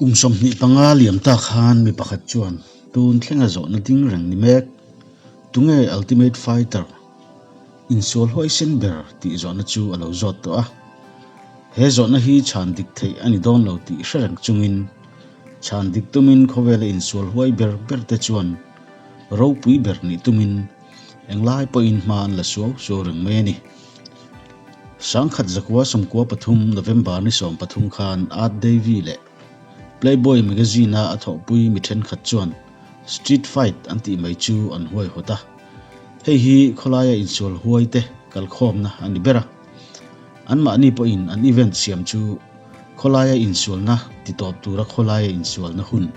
Kum 25 liam ta khan mi pakhat chuan tun thlenga zawhna ding reng ni mek, Tunge Ultimate Fighter? Insual huaisen ber tih zawhna chu a lo zawt tawh a. He zawhna hi chhan dik theih a ni dawn lo tih hre reng chungin chhan dik tumin khawvela insual huai ber ber te chuan ropui ber nih tumin Englai pawhin hma an la suau suau reng mai a ni. 1993 November ni 13 khan Art Davie leh Playboy magazine-a a thawhpui mi thenkhat chuan Street Fight an tih mai chu an huaihawt a. Hei hi khawlaia insual huai te kalkhawmna a ni ber a. Anmahni pawhin an event siam chu khawlaia insualna titawp tura khawlaia insualna hun,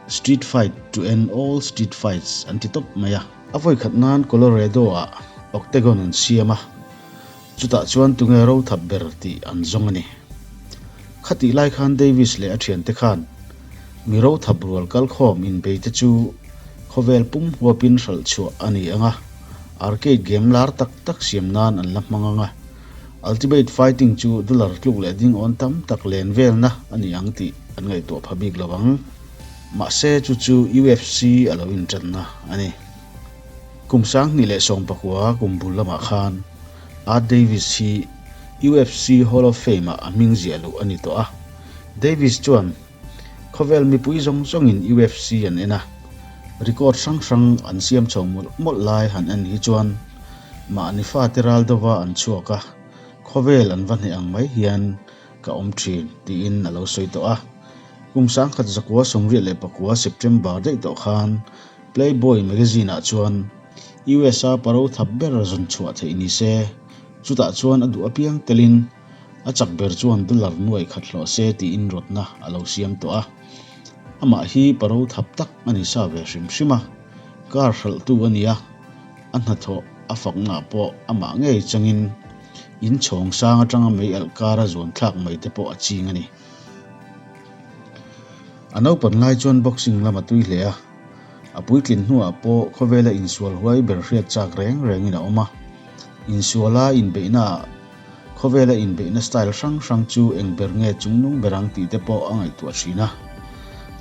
Street Fight to End All Street Fights an ti tawp mai a. A vawikhat nan Colorado-ah Octagon an siam a, chutah chuan tunge ro thap ber tih an zawng a ni. Khatih lai khan Davis leh a thiante khan mi ro thap rual kalkhawm inbeite chu khawvel pum huapin hralh chhuah a ni ang a, arcade game lar tak tak siam nan an la hmang ang a, Ultimate Fighting chu dollar tluk leh ding awn tam tak len velna a ni ang tih an ngaihtuah pha bik lo ang. Mahse chu chu UFC a lo inṭanna a ni. Kum 2019 kum bul lamah khan Art Davis hi UFC Hall of Fame-ah a hming ziah luh a ni tawh a. Davis chuan khawvel mipui zawng zawngin UFC an en a, record hrang hrang an siam chho mawlh mawlh lai han en hi chuan mahni fate ral deuha an chhuak a, khawvel an va hneh ang mai hian ka awm thin tiin a lo sawi tawh a. Kum 1989 September daih tawh khan Playboy magazine-ah chuan US-a paro thap ber zawn chhuah theih ni se, chutah chuan a duh apiang telin a chak ber chuan dollar nuai khat hlawh se tiin rawtna a lo siam tawh a. Amah hi paro thap tak a ni sa ve hrim hrim a, car hralhtu a ni a, a hnathawh a faknaah pawh amah ngei changin In chhawng sang atanga mei alh kara zuan thlak mai te pawh a ching a ni. A naupan lai chuan boxing lam a tui hle a, a puitlin hnuah pawh khawvela insual huai ber hriat chak reng rengin a awm a. Insuala inbeihnaah khawvela inbeihna style hrang hrang chu eng ber nge chungnung ber ang tih te pawh a ngaihtuah thin a.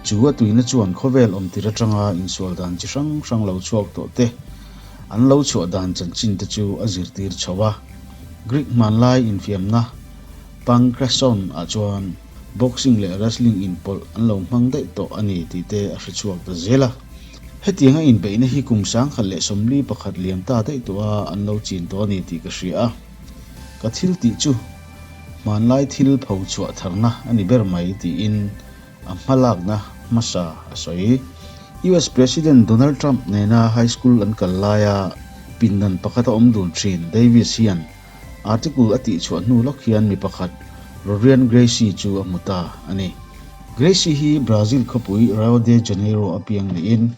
Chu a tuina chuan khawvel awmtir atanga insual dan chi hrang hrang lo chhuak tawh te, An lo chhuah dan chanchin te chu a zirtir chho a. Greek hmanlai infiamna Pankration ah chuan boxing leh wrestling inpawlh an lo hmang daih tawh a ni tih te a hre chhuak ta zel a. Hetianga inbeihna hi kum 1041 liam ta daih tawh a an lo chin tawh a ni tih ka hria a. Ka thil tih chu hmanlai thil pho chhuah tharna a ni ber mai tiin A hmalakna hmasa a sawi. US President Donald Trump nena high school an kal laia pindan pakhat a awm dun thin Davis hian article a tihchhuah hnu lawk hian mi pakhat Rorion Gracie chu a hmu ta a ni. Gracie hi Brazil khawpui Rio de Janeiro a piang niin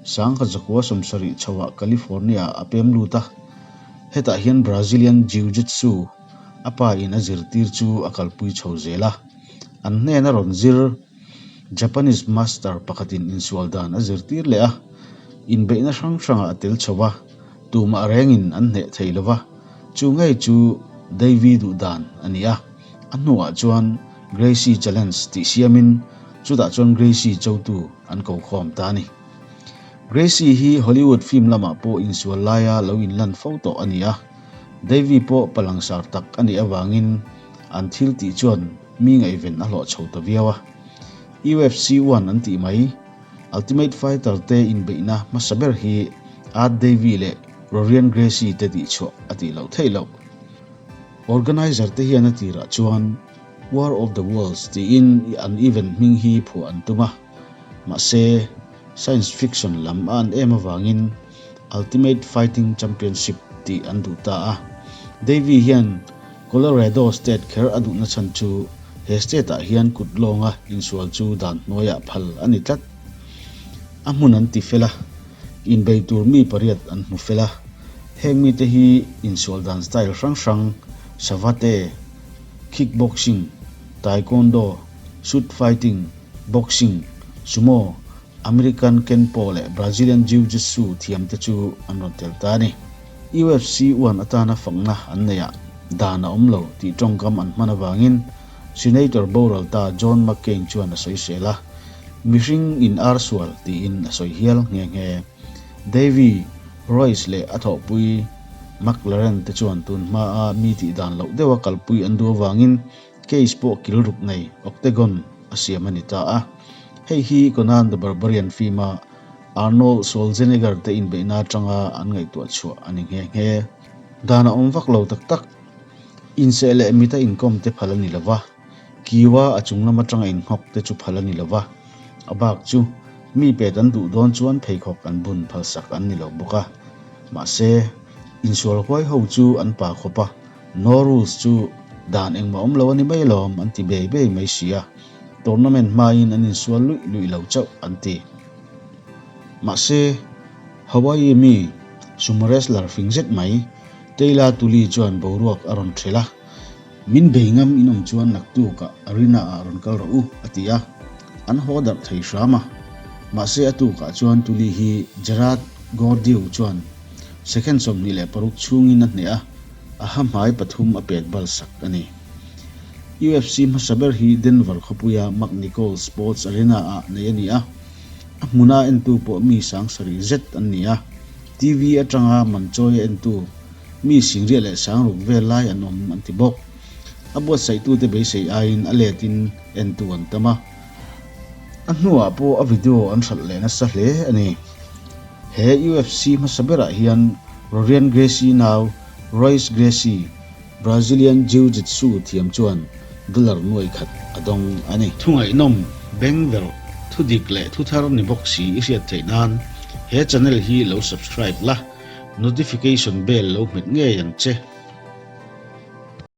1970 chhoah California-ah a pem lut a, hetah hian Brazilian Jiu-Jitsu a pa in a zirtir chu a kalpui chho zel a. An hnena rawn zir Japanese master pakhatin insual dan a zirtir leh a, inbeihna hrang hrangah a tel chho a, tumah rengin an hneh thei lo va, chu ngei chu Davy duh dan a ni a. A hnuah chuan Gracie Challenge tih siamin chutah chuan Gracie chotu an ko khawm ta a ni. Gracie hi Hollywood film lamah pawh insual laia lo inlan fo tawh a ni a, Davy pawh palangsar tak a nih avangin An thil tih chuan mi ngaihven a hlawh chho ta viau a. UFC One an tih mai, Ultimate Fighter te inbeihna hmasa ber hi Art Davie leh Rorion Gracie te tihchhuah a tih loh theih loh. Organizer te hian a tirah chuan War of the Worlds tiin an event hming hi phuah an tum a, mahse science fiction lam a an em avangin Ultimate Fighting Championship tih an duh ta a. Davie hian Colorado state kher a duhna chhan chu he state-ah hian kut lawnga insual chu dan hnuaiah phal a ni tlat. A hmun an ti fel a, inbei tur mi pariat an hmu fel a. Heng mite hi insual dan style hrang hrang, savate, kickboxing, taekwondo, shoot fighting, boxing, sumo, American Kenpo leh Brazilian Jiu-Jitsu thiamte chu an rawn tel ta a ni. UFC uan atana fakna an neihah dan a awm lo tih tawngkam an hman avangin Senator boral ta John McCain chuan a sawisel a, Mihring in ar sual tiin a sawi hial nghe nghe. Davy, Royce leh a thawhpui McLaren te chuan tun hmaa mi tih dan loh deuha kalpui an duh avangin case pawh kil ruk nei, octagon, a siam a ni ta a. Hei hi Conan the Barbarian film-a Arnold Schwarzenegger te inbeihna atanga an ngaihtuah chhuah a ni nghe nghe. Dan a awm vak lo tak tak. Inseh leh mita inkawm te phal a ni lo va, kiua a chung lam atanga inngawk te chu phal a ni lo va, a bak chu mi pet an duh dawn chuan pheikhawk an bun phalsak an ni lo bawk a. Mahse, insual huai ho chu an pa khawp a, no rules chu dan engmah awm lo a ni mai alawm an ti bei bei mai si a, tournament hmain an insual luih luih lo chauh an ti. Mahse, Hawaii mi sumo wrestler fing zet mai Teila Tuli chuan boruak a rawn ṭhelh a, Min bei ngam in awm chuan naktukah arena ah rawn kal rawh u, a ti a. An haw darh thei hram a. Mahse a tukah chuan Tuli hi Gerard Gordeau chuan second 26 chhungin a hneh a, a ha hmai pathum a pet bal sak a ni. UFC hmasa ber hi Denver khawpuia McNichols Sports Arena ah nei a ni a, a hmuna entu pawh mi 7000 zet an ni a. TV atanga man chawi a entu mi singriah leh sangruk vel lai an awm an ti bawk. A buatsaihtute beisei aiin a letin entu an tam a. A hnuah pawh a video an hralh leh nasa hle a ni. He UFC hmasa berah hian Rorion Gracie nau Royce Gracie, Brazilian Jiu-Jitsu thiam chuan dollar nuai khat a dawng a ni. Thu ngaihnawm, bengverh, thu dik leh thu thar ni bawk si i hriat theih nan he channel hi lo subscribe la, notification bell lo hmet ngei ang che.